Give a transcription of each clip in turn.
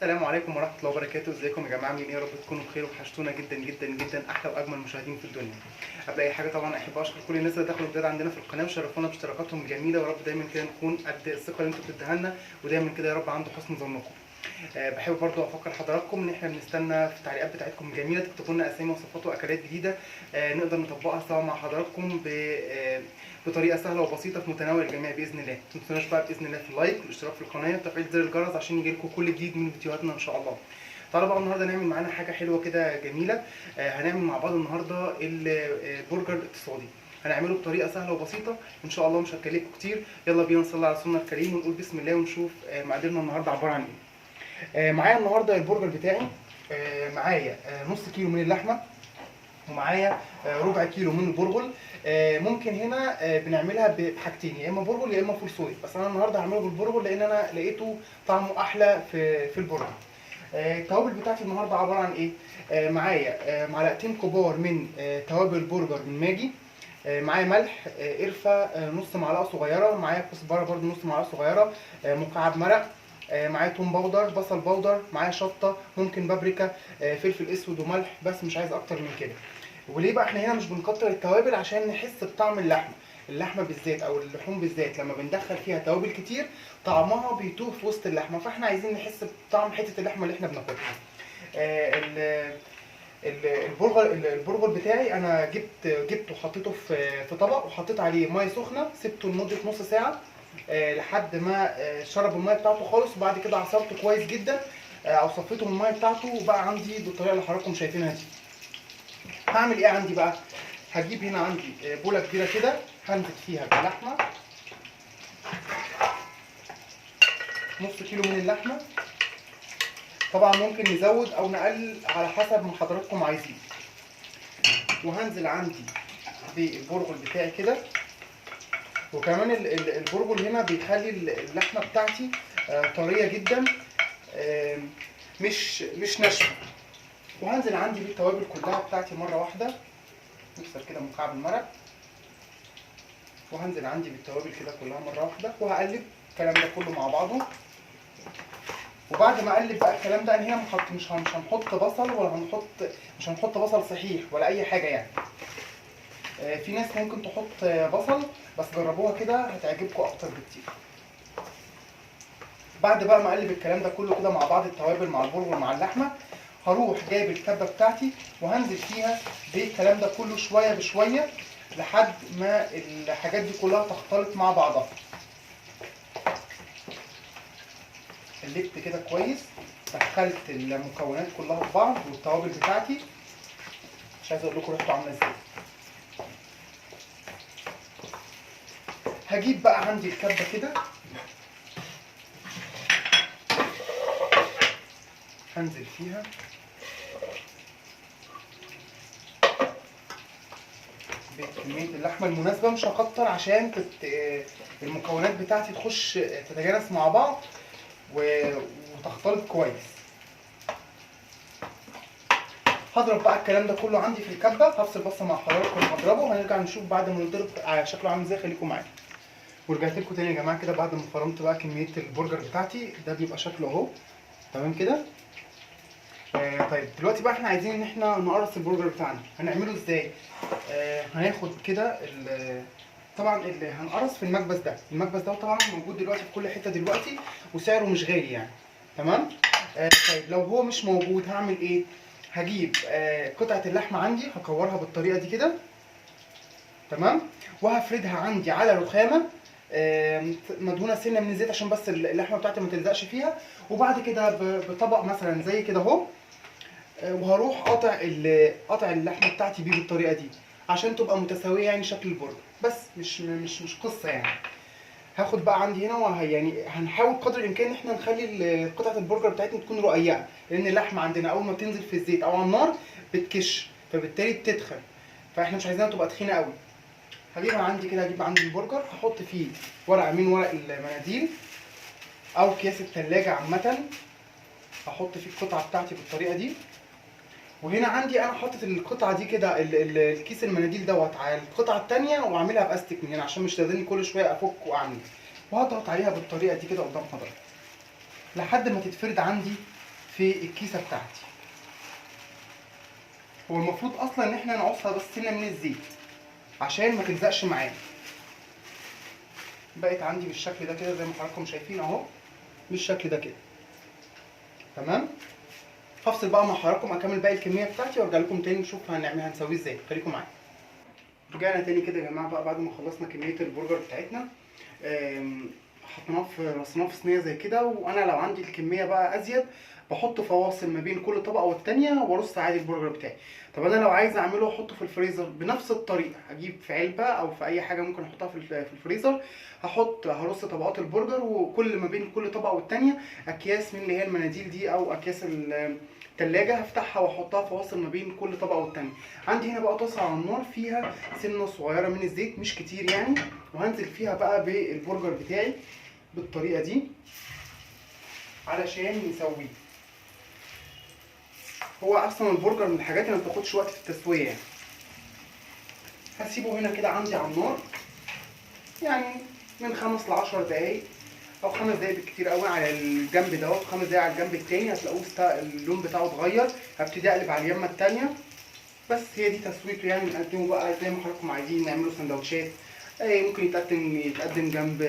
السلام عليكم ورحمة الله وبركاته. ازيكم يا جماعة، عاملين ايه؟ يا رب تكونوا بخير، وحشتونا جدا جدا جدا، احلى واجمل مشاهدين في الدنيا. قبل اي حاجة طبعا احب اشكر كل الناس اللي دخلوا جداد عندنا في القناة وشرفونا باشتراكاتهم الجميلة، ويا رب دايما كده نكون قد الثقة اللي انتوا بتديها لنا، ودايما كده يا رب عنده حسن ظنكم. بحب برضو افكر حضراتكم ان احنا بنستنى في التعليقات بتاعتكم الجميلة تكتبوا لنا اسامي وصفات واكلات جديدة نقدر نطبقها سوا مع حضراتكم بطريقة سهلة وبسيطة في متناول الجميع باذن الله. ما تنسوناش بقى باذن الله في ال like والاشتراك في القناة وتفعيل زر الجرس عشان يجيلكم كل جديد من فيديوهاتنا ان شاء الله. تعالوا بقى النهارده نعمل معانا حاجة حلوة كده جميلة. هنعمل مع بعض النهارده البرجر الاقتصادي، هنعمله بطريقة سهلة وبسيطة ان شاء الله، مش هتكلفكم كتير. يلا بينا نصلي على سنة الكريم ونقول بسم الله ونشوف مقاديرنا النهارده عبارة عن ايه. معايا النهارده البرجر بتاعي، معايا نص كيلو من اللحمة، ومعايا ربع كيلو من البرغل. ممكن هنا بنعملها بحاجتين، يا اما برغل يا اما فول صويا، بس انا النهارده هعمله بالبرغل لان انا لقيته طعمه احلى في البرغل. التوابل بتاعتي النهارده عبارة عن ايه؟ معايا معلقتين كبار من توابل برجر من ماجي، معايا ملح، قرفه نص معلقه صغيرة، معايا كزبره برده نص معلقه صغيرة، مكعب مرق، معايا توم powder، بصل powder، معايا شطه، ممكن بابريكا، فلفل اسود وملح، بس مش عايز اكتر من كده. وليه بقى احنا هنا مش بنكتر التوابل؟ عشان نحس بطعم اللحمة، اللحمة بالذات او اللحوم بالذات لما بندخل فيها توابل كتير طعمها بيتوه في وسط اللحمة، فاحنا عايزين نحس بطعم حتة اللحمة اللي احنا بناكلها. البرغل بتاعي انا جبته وحطيته في طبق وحطيت عليه مية سخنة، سبته لمدة نص ساعة لحد ما شرب المية بتاعته خالص، وبعد كده عصرته كويس جدا او صفيته من المية بتاعته، وبقى عندي بالطريقة اللي حضراتكم شايفينها دي. هعمل ايه عندي بقى؟ هجيب هنا عندي بوله كبيرة كده هنزل فيها باللحمه، نص كيلو من اللحمة، طبعا ممكن نزود او نقلل على حسب ما حضراتكم عايزين. وهنزل عندي بالبرغل بتاعي كده، وكمان البرغل هنا بيخلي اللحمة بتاعتي طرية جدا، مش ناشفة. وهنزل عندي بالتوابل كلها بتاعتي مرة واحدة، نكسر كده مكعب المرق، وهنزل عندي بالتوابل كده كلها مرة واحدة، وهقلب الكلام ده كله مع بعضه. وبعد ما اقلب بقى الكلام ده، انا هنا مش هنحط بصل، ولا هنحط، مش هنحط بصل صحيح ولا اي حاجة يعني. في ناس ممكن تحط بصل، بس جربوها كده هتعجبكم اكتر بكتير. بعد بقى ما اقلب الكلام ده كله كده مع بعض، التوابل مع البرغل مع اللحمة، هروح جايب الكبه بتاعتي وهنزل فيها بالكلام ده كله شوية بشوية لحد ما الحاجات دي كلها تختلط مع بعضها. قلبت كده كويس، دخلت المكونات كلها في بعض والتوابل بتاعتي، مش عايز اقول لكم ريحته عامله ازاي. هجيب بقى عندي الكبه كده، هنزل فيها بكمية اللحمة المناسبة، مش هكتر عشان المكونات بتاعتي تخش تتجانس مع بعض وتختلط كويس. هضرب بقى الكلام ده كله عندي في الكبه، هفصل بس مع حضراتكم هضربه، وهنرجع نشوف بعد ما نضرب شكله عامل ازاي. خليكم معايا. ورجعت لكم تاني يا جماعة كده بعد ما فرمت بقى كمية البرجر بتاعتي، ده بيبقى شكله اهو، تمام كده. طيب دلوقتي بقى احنا عايزين ان احنا نقرص البرجر بتاعنا، هنعمله ازاي؟ هناخد كده طبعا اللي هنقرص في المكبس ده، المكبس ده طبعا موجود دلوقتي في كل حتة دلوقتي وسعره مش غالي يعني، تمام. طيب لو هو مش موجود هعمل ايه؟ هجيب قطعه اللحمة عندي، هكورها بالطريقة دي كده، تمام، وهفردها عندي على رخامه مدهونه سنة من الزيت عشان بس اللحمة بتاعتي ما تلزقش فيها، وبعد كده بطبق مثلا زي كده اهو، وهروح قاطع اللحمة بتاعتي بيه بالطريقة دي عشان تبقى متساوية يعني شكل البرجر، بس مش مش مش قصة يعني. هاخد بقى عندي هنا يعني هنحاول قدر الامكان ان احنا نخلي قطعه البرجر بتاعتنا تكون رقيقه، لان اللحمة عندنا اول ما بتنزل في الزيت او على النار بتكش، فبالتالي بتتخن، فاحنا مش عايزينها تبقى تخينة قوي. هجيبها عندي كده، هجيب عندي البرجر هحط فيه ورقة من ورق المناديل او اكياس التلاجة عامة، هحط فيه القطعة بتاعتي بالطريقة دي. وهنا عندي انا حاطط القطعة دي كده الكيس المناديل دوت على القطعة الثانية، واعملها باستك من هنا عشان مش لازم كل شوية افك واعمل، وهضغط عليها بالطريقة دي كده قدام حضرتك لحد ما تتفرد عندي في الكيسة بتاعتي. هو المفروض اصلا ان احنا نعصها بس سنة من الزيت عشان ما تلزقش معانا. بقت عندي بالشكل ده كده زي ما حضراتكم شايفين اهو، بالشكل ده كده. تمام. هفصل بقى مع حضراتكم، اكمل باقي الكمية بتاعتي وارجع لكم تاني نشوف هنعملها هنسويه ازاي. خليكم معايا. رجعنا تاني كده يا جماعة بقى بعد ما خلصنا كمية البرجر بتاعتنا، حطيناه في رصيناه في صينية زي كده. وانا لو عندي الكمية بقى ازيد بحط فواصل ما بين كل طبقه والتانية وارص عادي البرجر بتاعي. طب انا لو عايز اعمله احطه في الفريزر بنفس الطريقة، هجيب في علبة او في اي حاجة ممكن احطها في الفريزر، هرص طبقات البرجر، وكل ما بين كل طبقه والتانية اكياس من اللي هي المناديل دي او اكياس التلاجة هفتحها واحطها فواصل ما بين كل طبقه والتانية. عندي هنا بقى طاسه على النار فيها سنة صغيرة من الزيت، مش كتير يعني، وهنزل فيها بقى بالبرجر بتاعي بالطريقة دي علشان نسويه. هو اصلا البرجر من الحاجات اللي ما بتاخدش وقت في التسوية يعني. هسيبه هنا كده عندي على النار يعني من 5 ل 10 دقايق او 5 دقايق بالكتير قوي على الجنب ده، 5 دقايق على الجنب التاني هتلاقوه اللون بتاعه اتغير. هبتدي اقلب على اليمه التانية. بس هي دي تسويته يعني. نقدمه بقى زي ما حضراتكم عايزين، نعمله سندوتشات، ممكن يتقدم جنب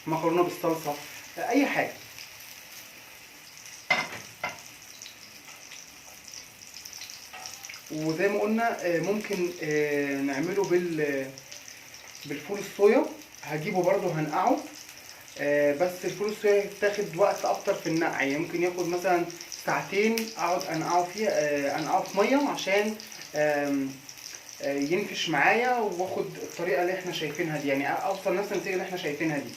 مكرونه بالصلصه، اي حاجة. وزي ما قلنا ممكن نعمله بالفول الصويا، هجيبه برده هنقعه، بس الفول الصويا هتاخد وقت اكتر في النقع، يعني ممكن ياخد مثلا ساعتين اقعد انقعه فيها، انقعه في مية عشان ينفش معايا واخد الطريقة اللي احنا شايفينها دي، يعني اوصل نفس النتيجة اللي احنا شايفينها دي.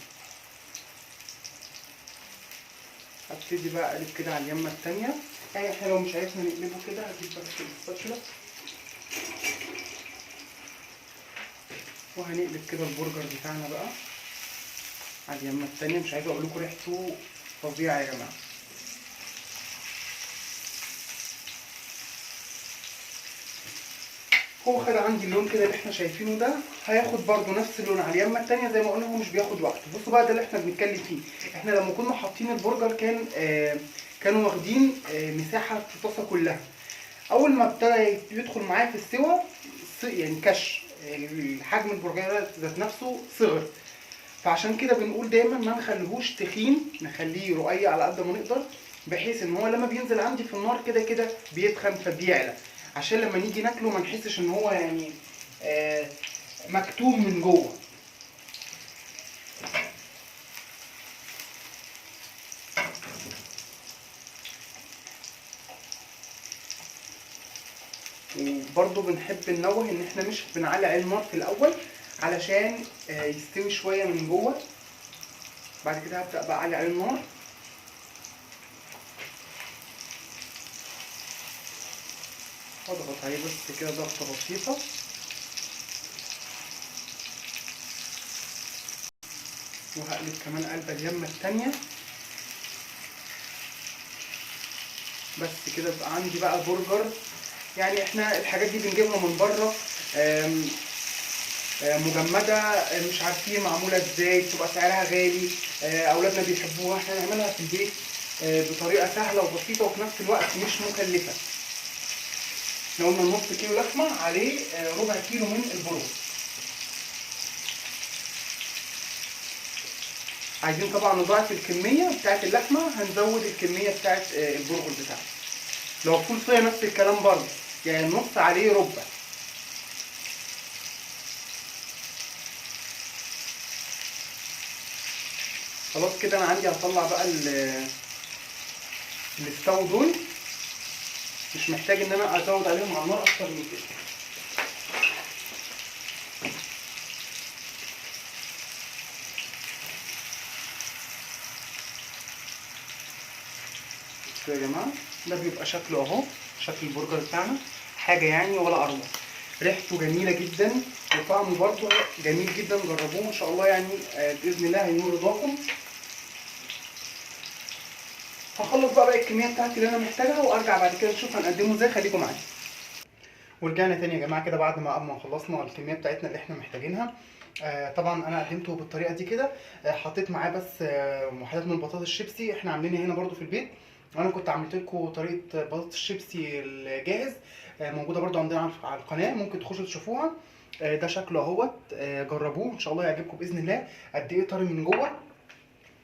ابتدي بقى اقلب كده على اليمه التانية. يعني احنا لو مش عرفنا نقلبه كده هجيب بس السباتشولا وهنقلب كده البرجر بتاعنا بقى على اليمه التانية. مش عايزه اقول لكم ريحته فظيعة يا جماعة. هو خد عندي اللون كده اللي احنا شايفينه ده، هياخد برده نفس اللون على اليمه التانية زي ما قلنا، هو مش بياخد وقت. بصوا بقى ده اللي احنا بنتكلم فيه. احنا لما كنا حاطين البرجر كانوا واخدين مساحة في الطاسه كلها. اول ما ابتدى يدخل معايا في السوا يعني كش الحجم البرجر ذات نفسه صغر. فعشان كده بنقول دايما ما نخليهوش تخين، نخليه رقيق على قد ما نقدر، بحيث ان هو لما بينزل عندي في النار كده كده بيتخن فبيعلى، عشان لما نيجي ناكله ما نحسش ان هو يعني مكتوم من جوه. وبرضو بنحب ننوه ان احنا مش بنعلي عليه النار في الاول علشان يستوي شوية من جوه. بعد كده هبدا بقى اعلي عليه النار. اضغط عليه بس كده ضغطه بسيطة. وهقلب كمان قلبه اليمه التانية. بس كده بقى عندي بقى برجر. يعني احنا الحاجات دي بنجيبها من بره مجمده، مش عارفين معمولة ازاي، بتبقى سعرها غالي، اولادنا بيحبوها. احنا نعملها في البيت بطريقة سهلة وبسيطة وفي نفس الوقت مش مكلفة. احنا قلنا نص كيلو لحمه عليه ربع كيلو من البرغل. عايزين طبعا نضاعف الكمية بتاعه اللحمة، هنزود الكمية بتاعه البرغل بتاعنا. لو فول صويا نفس الكلام برضه، يعني النص عليه ربع. خلاص كده انا عندي هطلع بقى اللي استووا دول، مش محتاج ان انا ازود عليهم على النار اكتر من كده. بصوا يا جماعة ده بيبقى شكله اهو، شكل البرجر بتاعنا، حاجة يعني ولا اروع. ريحته جميلة جدا وطعمه برده جميل جدا. جربوه ان شاء الله يعني باذن الله هينور رضاكم. هخلص بقى باقي الكمية بتاعتي اللي انا محتاجها وارجع بعد كده نشوف هنقدمه ازاي. خليكم معايا. ورجعنا تاني يا جماعة كده بعد ما خلصنا الكمية بتاعتنا اللي احنا محتاجينها. طبعا انا قدمته بالطريقة دي كده، حطيت معاه بس وحدات من البطاطس الشيبسي احنا عاملينها هنا برده في البيت، وانا كنت عملت لكم طريقه بطاطس الشيبسي الجاهز، موجودة برده عندنا على القناة، ممكن تخشوا تشوفوها. ده شكله اهوت، جربوه ان شاء الله يعجبكم باذن الله. قد ايه طري من جوه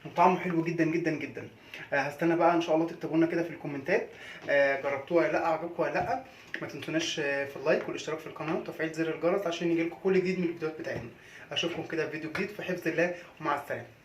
وطعمه حلو جدا جدا جدا. هستنى بقى ان شاء الله تكتبوا لنا كده في الكومنتات جربتوها ولا لا، عجبكم ولا لا. ما تنسوناش في ال like والاشتراك في القناة وتفعيل زر الجرس عشان يجيلكم كل جديد من الفيديوهات بتاعتنا. اشوفكم كده في فيديو جديد، في حفظ الله ومع السلامة.